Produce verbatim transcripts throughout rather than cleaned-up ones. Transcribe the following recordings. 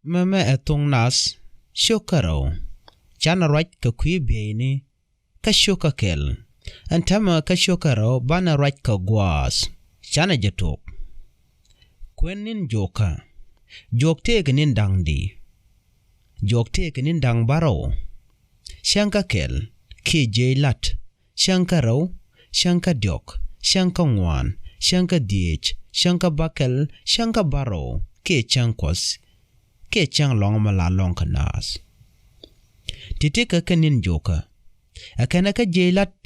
Mɛmɛ ɛ thuŋ nath ciök kä rɛw. Canɛ ruac kɛ kui̱ bieyni kä ciök kä kɛl. Ɛn täämɛ kä ciök kä rɛw banɛ ruac kɛ gua̱a̱th. Canɛ jɛ tok. Kuɛn ni̱n juɔkä. Juɔk tëëkɛ ni̱n da̱ŋ di. Juɔk tëëkɛ ni̱n da̱ŋ bärɔw. Cäŋ kä kɛl kiɛ jiɛc la̱t. Cäŋ kä rɛw, cäŋ kä diɔ̱k, cäŋ kä ŋuan, cäŋ kä dhieec, cäŋ kä bäkɛl, cäŋ kä bärɔw, kiɛ cäŋ kuɔth, kiɛ cäŋ lɔ̱ŋ mɛ la lɔ̱ŋ kä naath. Ti̱ti̱ kä kɛ ni̱n juɔkä. Ɛ kɛnɛ kä jiɛc la̱t.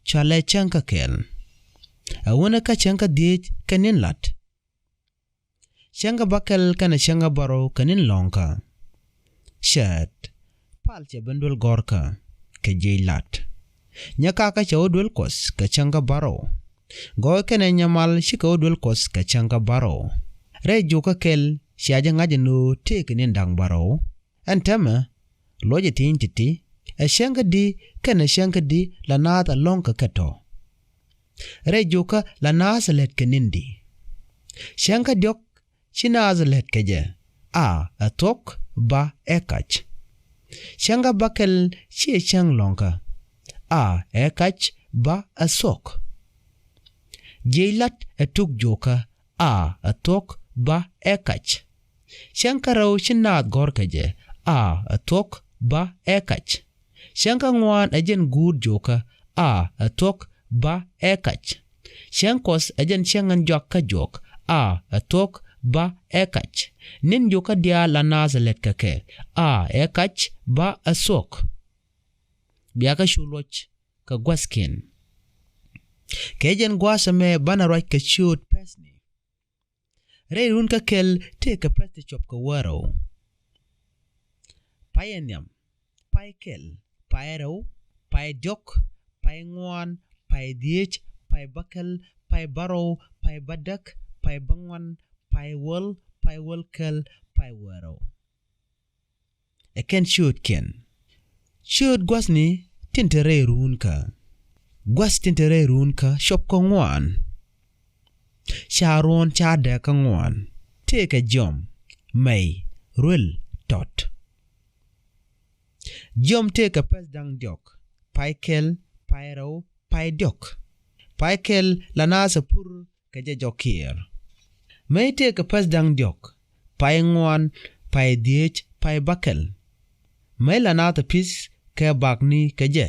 Cɔalɛ cäŋ kä kɛl. Ɛ wänɛ kä cäŋ kä dhieec kɛ ni̱n la̱t. Cäŋ kä bäkɛl kɛnɛ cäŋ kä bärɔw kɛ ni̱n lɔ̱ŋkä. Cäät. Pal cɛ ben duel gɔ̱rkä kɛ jiɛc la̱t. Nyɛ kakä cɛ wä duel kuɔth kɛ cäŋ kä bärɔw. Gɔɔy kɛnɛ nyɛ mal cikɛ wä duel kuɔth kɛ cäŋ kä bärɔw. Rɛy juɔkä kɛl cia jɛ ŋa̱c ɛn ɣöö tëëkɛ ni̱n da̱ŋ bärɔw. Ɛn täämɛ, luɔcɛ thi̱n ti̱ti̱, ɛ cäŋ kä di kɛnɛ cäŋ kä di la naath a lɔ̱ŋ kɛ kɛ tɔ̱. Rɛy juɔkä la naath a lät kɛ ni̱n di. Cäŋ kä diɔ̱k ci naath a lät kɛ jɛ, a ɛ thuɔ̱k ba ɛ kac. Cäŋ kä bäkɛl ciɛ cäŋ lɔ̱ŋkä, a ɛ kac ba ɛ thuɔ̱k. Jiɛc la̱t ɛ tuk juɔkä, a ɛ thuɔ̱k ba ɛ kac. Cäŋ kä rɛw ci naath gɔ̱r kɛ jɛ, a ɛ thuɔ̱k ba ɛ kac. Cäŋ kä ŋuan ɛ jɛn guut juɔkä, a ɛ thuɔ̱k ba ɛ kac. Cäŋ kuɔth ɛ jɛn cäŋ ɛn juak kä juɔk, a ɛ thuɔ̱k ba ɛ kac. Ni̱n juɔkä diaal la naath ɛ lät kɛ kɛ, a ɛ kac ba ɛ thuɔ̱k. Bia kä cu luɔc kɛ gua̱thkiɛn. Kɛ jɛn gua̱a̱th ɛmɛ banɛ ruac kɛ ciööt pɛ̈thni. Rɛy run kä kɛl tëëkɛ pɛ̈th ti cuɔp kɛ wäl rɛw. Pay ɛ nhiam, pay kɛl, pay rɛw, pay diɔ̱k, pay ŋuan, pay dhieec, pay bäkɛl, pay bärɔw, pay bädäk, pay bäŋuan, pay wäl, pay wäl kɛl, pay wäl rɛw. Ɛ kɛn ciöötkiɛn. Ciööt gua̱thni tin te rɛy ruunkä. Gua̱th tin te rɛy ruunkä cuɔp kä ŋuan. Ca ruɔ̱n ca dääk kä ŋuan. Tëëkɛ jiɔm, mɛy, ruel, tɔt. Jiɔm tëëkɛ pɛ̈th da̱ŋ diɔ̱k, pay kɛl, pay rɛw, pay diɔ̱k. Pay kɛl la naath ɛ pur kɛ jɛ jɔk kiɛɛr. Mɛy tëëkɛ pɛ̈th da̱ŋ diɔ̱k, pay ŋuan, pay dhieec, pay bäkɛl. Mɛy la naath ɛ pi̱th kɛ bakni kɛ jɛ.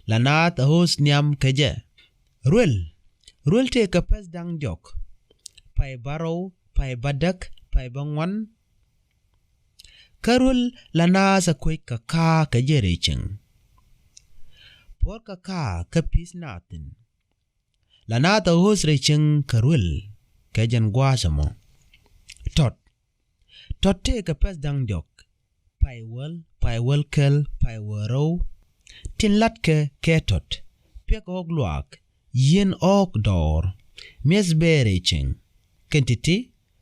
La naath ɛ ɣööth nhiam kɛ jɛ. Ruel, ruel tëëkɛ pɛ̈th da̱ŋ diɔ̱k, pay bärɔw, pay bädäk, pay bäŋuan. Kä ruel la naath ɛ kuec kɛ ka̱a̱ kɛ jɛ rɛy cieŋ. Puɔ̱r kɛ ka̱a̱ kä pi̱th naath thi̱n. La naath ɛ ɣööth rɛy cieŋ kɛ ruel, kɛ jɛn gua̱a̱th ɛmɔ. Tɔt. Tɔt tëëkɛ pɛ̈th da̱ŋ diɔ̱k, pay wäl, pay wäl kɛl, pay wäl rɛw. Tin la̱tkɛ kɛ tɔt, piɛk ɣɔ̱k luaak, yieen ɣɔ̱k dɔɔr, mi̱eth bɛɛr rɛy cieŋ. Kɛn ti̱ti̱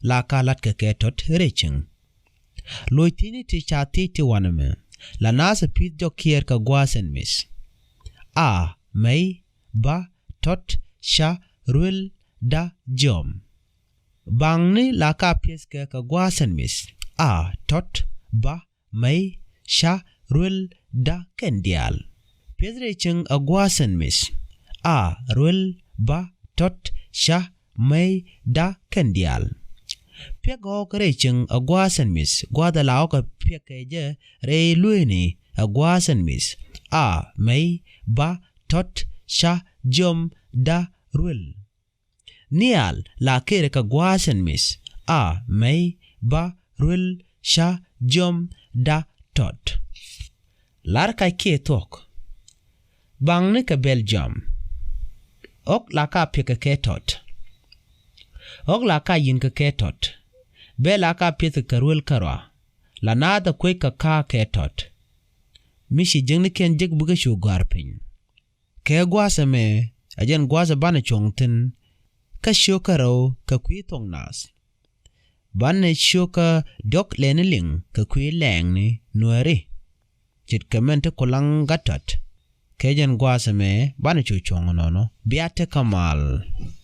la ka la̱tkɛ kɛ tɔt rɛy cieŋ. Loc thi̱n ti ca thiec ti wanɛ mɛ, la naath ɛ pi̱th jɔk kiɛɛr kɛ gua̱a̱th ɛn mi̱th. A, mɛy, ba, tɔt, ca, ruel, da, jiɔm. Baŋni la ka pi̱thkɛ kɛ gua̱a̱th ɛn mi̱th. A, tɔt, ba, mɛy, ca, ruel, da, kɛn diaal. Pi̱eth rɛy cieŋ ɛ gua̱a̱th ɛn mi̱th. A, ruel, ba, tɔt, ca, mɛy, da, kɛn diaal. Piɛk ɣɔ̱k rɛy cieŋ ɛ gua̱a̱th ɛn mi̱th. Gua̱a̱th ɛ la ɣɔ̱k ɛ piɛk kɛ jɛ rɛy lueeni ɛ gua̱a̱th ɛn mi̱th. A, mɛy, ba, tɔt, ca, jiɔm, da, ruel. Nhial la kɛɛrɛ kɛ gua̱a̱th ɛn mi̱th. A, mɛy, ba, ruel, ca, jiɔm, da, tɔt. Lar kac kiɛ thuɔ̱k. Baŋni kɛ bɛl jiɔm. Ɣɔ̱k la ka piɛkɛ kɛ tɔt. Ɣɔ̱k la ka yi̱n kɛ kɛ tɔt. Bɛl la ka piɛth kɛ ruel kärɔa. La naath ɛ kuec kɛ ka̱a̱ kɛ tɔt. Mi ci jiäknikiɛn jek bikɛ cu gɔ̱a̱r piny. Kɛ gua̱a̱th ɛmɛ, ɛ jɛn gua̱a̱th ɛ banɛ cuɔ̱ŋ thi̱n. Kä ciökä rɛw kɛ kui̱ thuɔ̱k naath. Banɛ ciökä diɔ̱k lɛni liŋ kɛ kui̱ lɛɛŋni nuääri. Ce̱tkɛ mɛn ti kulaŋ gat tɔt. Kɛ jɛn gua̱a̱th ɛmɛ banɛ cu cuɔ̱ŋ nɔnɔ. Bia tekɛ mal.